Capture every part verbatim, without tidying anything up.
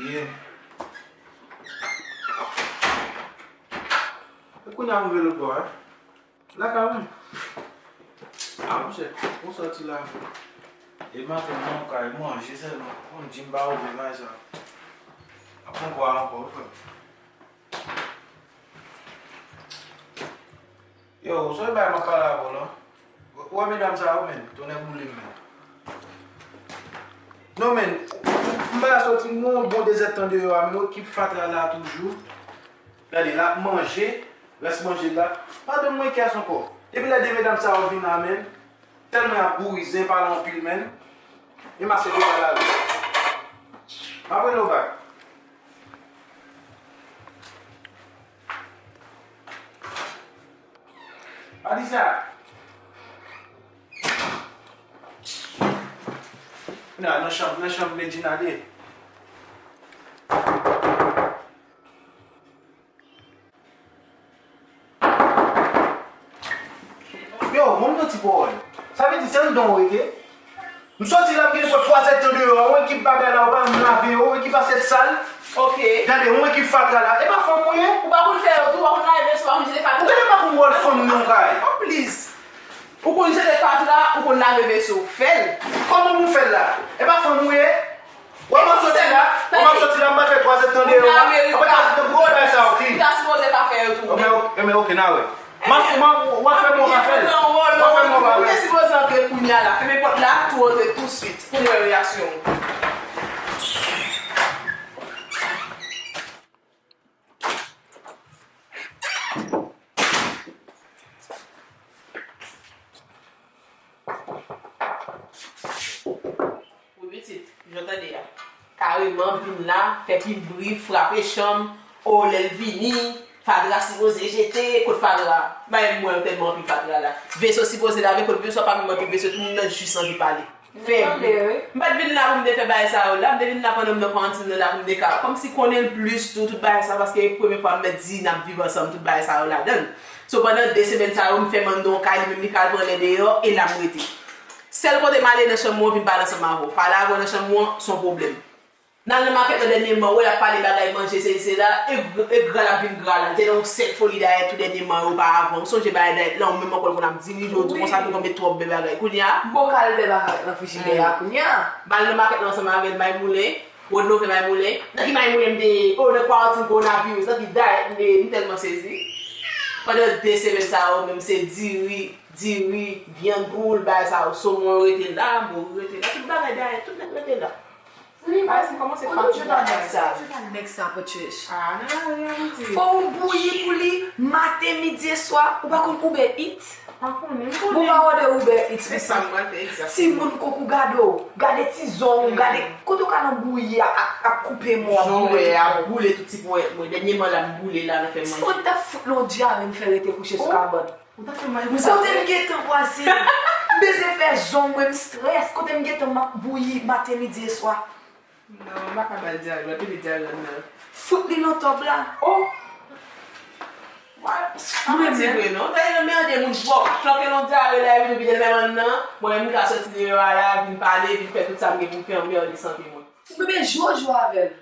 Ye. E kounye a m rive lòt bò a. Lakay mwen. A, monchè, ou sòti la. E maten nan kay manje sèlman. Ou konn di m pa ouvri bagay sa. Ap pran kwa ankò, wi, frè m. Yo, ou sonje bagay m ap pale avè w lan? Ou wè medam sa yo, menn, tonnè boule m, menn. Non, menn, m pa sòti, m gon bon dezèdtan deyò a, menn, ekip fatra la toujou. Gade, l ap manje, rès manje la. Pa donn mwen kès ankò. Depi lè de medam sa yo vin la, menn, tèlman y ap bouri zen, pale anpil, menn. E m ap sèvi pa la. M ap rele w bak. Pa di sa. Nan, nan chanm, nan chanm Medjina de. Yo, ban m yon ti pawòl. Sa vle di se anndan w rete? M sòti la, m gen nenpòt twa zèdtan deyò a, yon ekip bagay la, ou pa menm lave yo, yon ekip asyèt sal. Ok. Gade, yon ekip fatra la. E pa fanm ou ye? Ou pa konn fè yo tou, ou pa konn lave veso, ou pa konn jete fatra. Ou genlè pa konn wòl fanm nan kay. Oh, please. Ou konn jete fatra, ou konn lave veso. Fè l. Kòman pou m fè l la? E pa fanm ou ye? Wè m ap sòti la, wè m ap sòti la, m pral fè twa zèdtan deyò a. M pral fè twa zèdtan pou tout bagay sa, ok. Ou ta sipoze pa fè yo tou. Ebyen, ok, ebyen, ok, n a wè. M ap, m ap, w ap fè mwen pa fè l. W ap fè mwen pa fè l. Ou te sipoze antre kounye a la. Fèmen pòt la, tou antre touswit. Pou m wè reyaksyon w. Wi, pitit, jan w tande a. Kareman vin la, fè pil bri, frape chanm, o, lè l vini, fatra sipoze jete, kot fatra? Bay m wè tèlman anpil fatra la. Veso sipoze lave, kot veso a? Pa menm anpil veso, tout moun nan jis anvi pale. Fè bri. M pa t vin la pou m te fè bagay sa yo la, m te vin la pandan m nan karantin nan la pou m te ka kòmsi konnen l plis tou, tout bagay sa, paske e premye fwa m mèt di n ap viv ansanm, tout bagay sa yo ladan l. So, pandan de semèn sa yo, m fèmen anndan yon kay, li menm li ka al pran lè deyò, e la m rete. Sèl kote m ale nan chanm ou an, vin pale ansanm avè w. Pale avè w nan chanm ou an, se yon pwoblèm. N al nan makèt lan dènyèman, ou wè l ap pale bagay manje, sesi, sela, e, e gra l ap vin gra la. Li te nan yon sèl foli dayèt tou dènyèman, oparavan. Ou sonje bagay dayèt lan, ou menm ankò l konn ap dirije, ou di konsa, tou konn met twòp bèl bagay. Kounye a, bokal bèl bagay nan frijidè a, kounye a. M al nan makèt lan ansanm avè l, may moulen. Rodno fè may moulen. Nan ki may moulen m te ye? O, nan kwarantin kowonaviris, nan ki dayèt m te ye? M tèlman sezi. Pandan de semèn sa yo, menm se diri, diri, vyann poul, bagay sa yo, somon yo rete la, mori rete la, tout bagay dayèt, tout nèt rete la. Wi, bagay sa kòmanse fatige nèg sa. Fatige nèg sa, Patrice. Ah, nan lari a, pitit. Fò w bouyi pou li, maten, midi e swa. Ou pa konn Uber Eats? Pa konnen, m konnen. Bon, pa òdè Uber Eats, se sa m pral fè egzakteman. Timoun kòk ou gade w, gade ti zong ou, gade kote w ka nan bouyi a, ap, ap koupe mwen, ap boule tout mwen. Ap boule tout ti ponyèt mwen. Dènyèman la, m boule la, nan fè manje. Si mwen t ap fout nan yon dyare, m fè rete kouche sou kabann. Ou ta fè manje. Kote m gentan pwase? M bezwen fè zong mwen, m strès. Kote m gentan m ap bouyi maten, midi e swa? Non, m pa ka ba l dyare, l ap pile dyare anndan. Fout li nan tòb la. Oh! What? Pa manti vre non. Dayè, nan merde moun twòp. Flanke l yon dyare la, epi depi l menm anndan, mwen menm m ka sòti deyò a la, vin pale, vin fè tout sa m gen pou m fè, anmerde sante mwen. Ou bebe jwe w jwe avè l.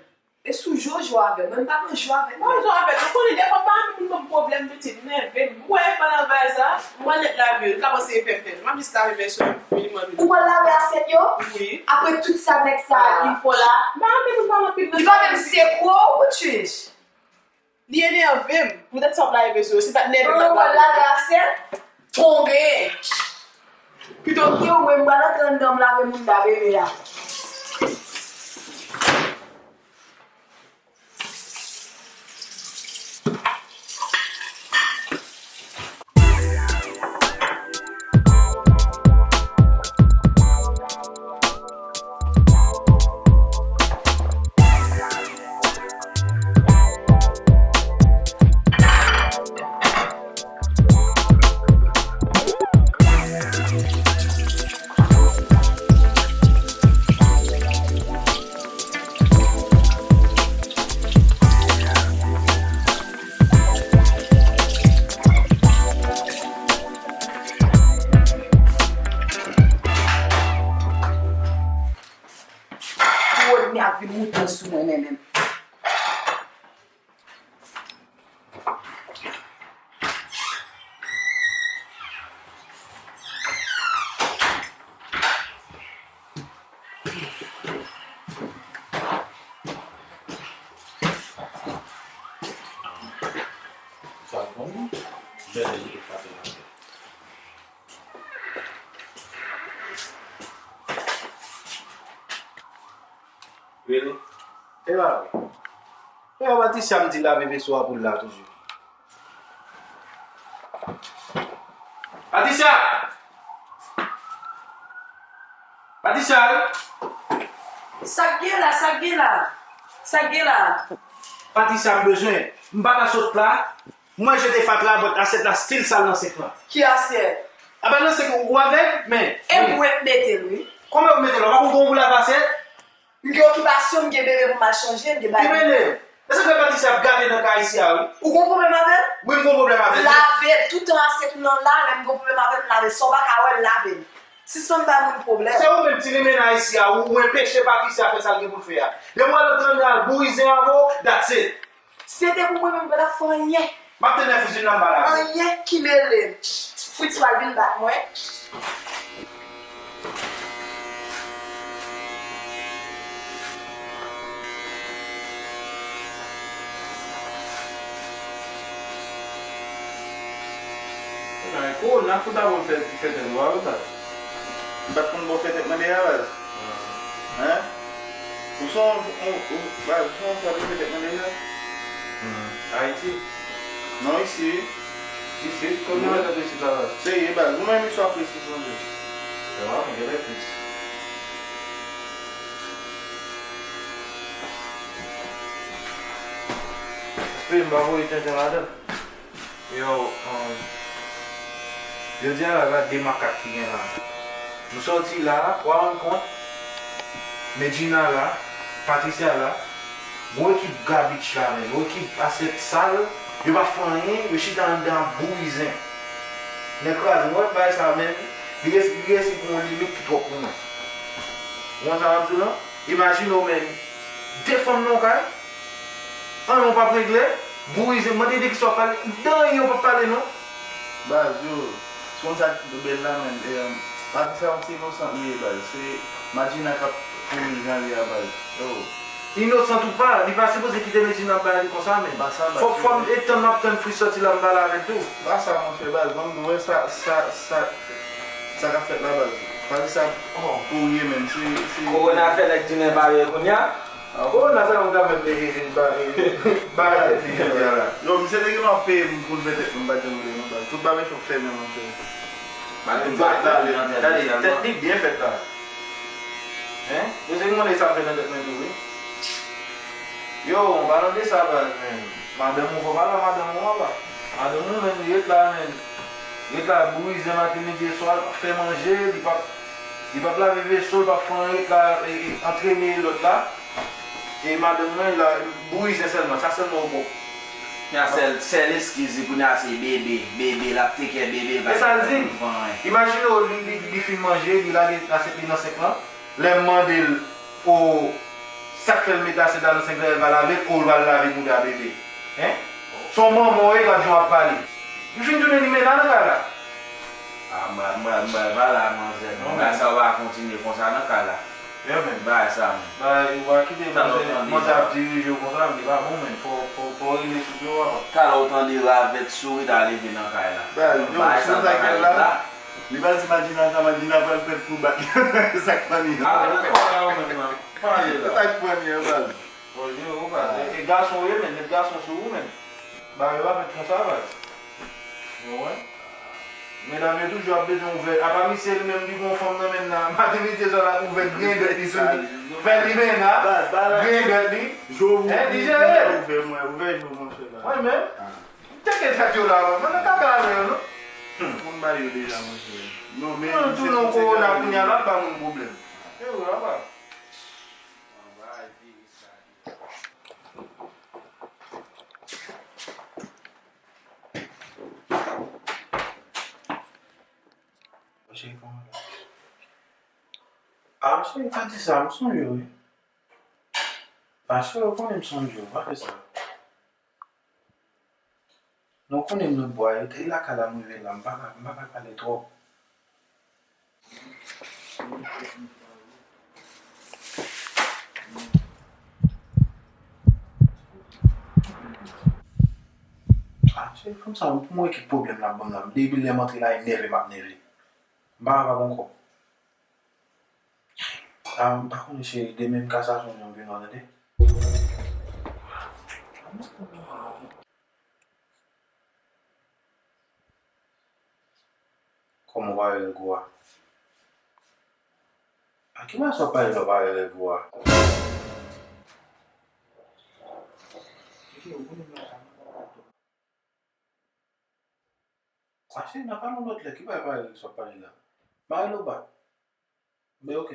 E sou jwe w jwe avè l. Mwen m pa nan jwe avèk nèg. Mwen jwe avèk ou. Konnen dèfwa pa anpil moun ban m pwoblèm, pitit, nève m. Ou wè pandan bagay sa, mwen nèt lave yo. Li ka panse e fè m fè l. M ap jis lave vèso a, m fini, mwen vini. Ou pral lave asyèt yo? Wi. Apre tout sa nèg sa li fè w la? M pa anpil moun pale anpil nan sa. Li pa menm sekwe w, Patrice. Li enève m. Poutèt sa w ap lave vèso yo. Si l pa t nève m, m t ap lave yo. Ou pral lave asyèt? Tonbe! Pito ke ou menm pral antre anndan m lave moun lave men a. Rodney ap vin wout mwen sou mwen menm. Bèl jete fason. Really? E pa vre. E pa Patricia m di lave veso a pou l la toujou. Patricia! Patricia! Sa k gen la, sa k gen la? Sa k gen la? Patricia, m bezwen. M pa ka sot la. Mwen jete fatra bòt asyèt la still sal nan senk lan. Ki asyèt? Apa nan senk ou avè m, men. E mwen k mete l, wi. Kòman ou mete l? Ou pa konn kòman pou lave asyèt? M gen okipasyon, m gen bebe pou m al chanje, m gen bagay. Ki mele? E sa k fè Patricia ap gate nan kay isi a, wi. Ou gon pwoblèm avè l? Wi, m gon pwoblèm avè l. Lave l. Toutan asyèt ou nan la, lè m gon pwoblèm avè l, m lave l. San w pa ka wè l, lave l. Sispann bay moun pwoblèm. Se ou menm ki renmen nan isi a, ou, ou enpeche Patricia fè sa l gen pou l fè a. Depi w al nan grann nan al bouri zen avè w, that's it. Si se te pou mwen menm, m pa t ap fè anyen. M ap tann lè Fritz vin la, m ba l avè l. Anyen ki mele m. Fritz pral vin bat mwen. Ay, kowona fout ap fè, fè tèt nwa konsa. M pa t konn bò fè tèt mwen deja, baz. Hen? Ou se yon, ou, ou, baz, ou se yon fwa ki fè tèt mwen deja? Ayiti? Non, isi, wi. Isit? Kòman ou fè tèt isit la, baz? Serye, baz. Ou menm, istwa Fritz ki sonje. Yo, mwen gen Fritz. Espere m pa voye tenten ladan l. Yo, um, jodi a la, gad de makak ki gen la. Nou sòti la, w a rann kont, Medjina la, Patricia la, gon ekip gabich la menm, gon ekip asyèt sal, yo pa fè anyen, yo chita anndan ap bouri zen. Nèg kraze, mwen wè bagay sa menm, li resi, li resi pou yon limit ki twòp pou mwen. Ou konn sa m ap di w lan? Imajine w menm, de fanm nan yon kay, anyen w p ap regle, bouri zen, mande de kisa w ap pale, de anyen w p ap pale non. Baz, yo, se konn sa k bèl la menm, e, Patricia yon ti inosant li ye, baz, se Madjina k ap pouri jan li a, baz. Yo. Inosant ou pa, li pa sipoze kite Medjina ap bay li konsa menm. Pa sa, baz. Fòk, fòk m tann, m ap tann Fritz sòti la, m pale avè l tou. Pa sa, monchè, baz, ban m di w, wè sa, sa, sa, sa k ap fèt la, baz. Patricia ap pouri menm, se, se. Kowona fè nèg tounen pare kounye a. Kowona sa yon granmèt li, li, li ba, li ba tèt li jodi a la. Yo, misye te gentan peye m pou l fè tèt mwen, m pa t janm vle non, baz. Tout bagay fòk fèmen, monchè. Gade, tèt li byen fèt la. Hein? Yo se mande sa fè nan tèt mwen tou, wi. Yo, an palan de sa, baz, men. Madanm ou, fò pale a madanm ou anba. Madanm ou, men, li ret la, men. Li ret la, bouri zen maten, midi e swa, l p ap fè manje, li p ap, li p ap lave veso, li p ap fè anyen, ret la, e, e, antrene lòt la. E madanm mwen la, bouri zen sèlman, sa sèlman ou bon. Kounye a sèl, sèl eskiz li kounye a se bebe, bebe, l ap take care bebe, l pa gen pou l fè anyen. Imajine w, li, li, li fin manje, li lage asyèt li nan senk lan. Lè m mande l, o, sa k fè l mete asyèt la nan senk lan, l pa lave l, o, l pral lave bouda bebe. Hein? Se yon manman w ye, gad jan w ap pale. Li fin tounen limena nan kay la. Ah, m pral, m pral, m pral pale a manzè, non, men bagay sa yo pa kontinye konsa nan kay la. Yo, men. Bagay sa, men. Bagay, ou pa kite manzè, manzè ap dirije w konsa, men li pa bon, men. Fò, fò, fò w regle sou pye w, papa. Talè w tande ravèt souri ta leve nan kay la. Bagay sa pa ka ret la. Li pral di Madjina sa, Madjina pral pèt pou bat li. Sa k funny an. Ah, men kòman la, ou menm nan? Pale la. Sa k funny an, baz. Bon, yo, ou baz. E, e gason w ye, men. Met gason sou ou, men. Bagay yo pa fèt konsa, baz. Ou konprann? Medam yo toujou ap bezwen ouvè. Apa misye li menm li gon fanm nan men l la. Maten, midi, swa l ap ouvè griyen dwèt li sou li. Fè limena. Griyen dwèt li. Hein, li jere. Ouvè, mwen, ouvè, yo, monchè, la. Mwen menm. M teke tèt yo la, mwen. Mwen nan kaka avè yo, non. Moun ba yo deja, monchè. Non, men, nou tounen yon kowona kounye a, l ap ba moun pwoblèm. E ou la, pa. Cheri, kòman la? Ah, cheri, pa di sa, m sonje w, wi. Paske ou konnen m sonje w, pa fè sa. Non, ou konnen m lòtbò a, e lakay la m rive la, m pa ka, m pa ka pale twòp. Ah, Telefòn sa, pou mwen ki pwoblèm l ap ban m la. Depi lè m antre la, e nève m ap nève. M pa kapab ankò. Ah, m pa konnen cheri, demen m ka sa sonje anpil non, tande. Kòman w pale règ ou a? A ki bagay sa w pale la w pale règ ou a? Ase, n a pale yon lòt lè. Ki bagay pale règ sa w pale la? Mare l ou bat. Ben, ok.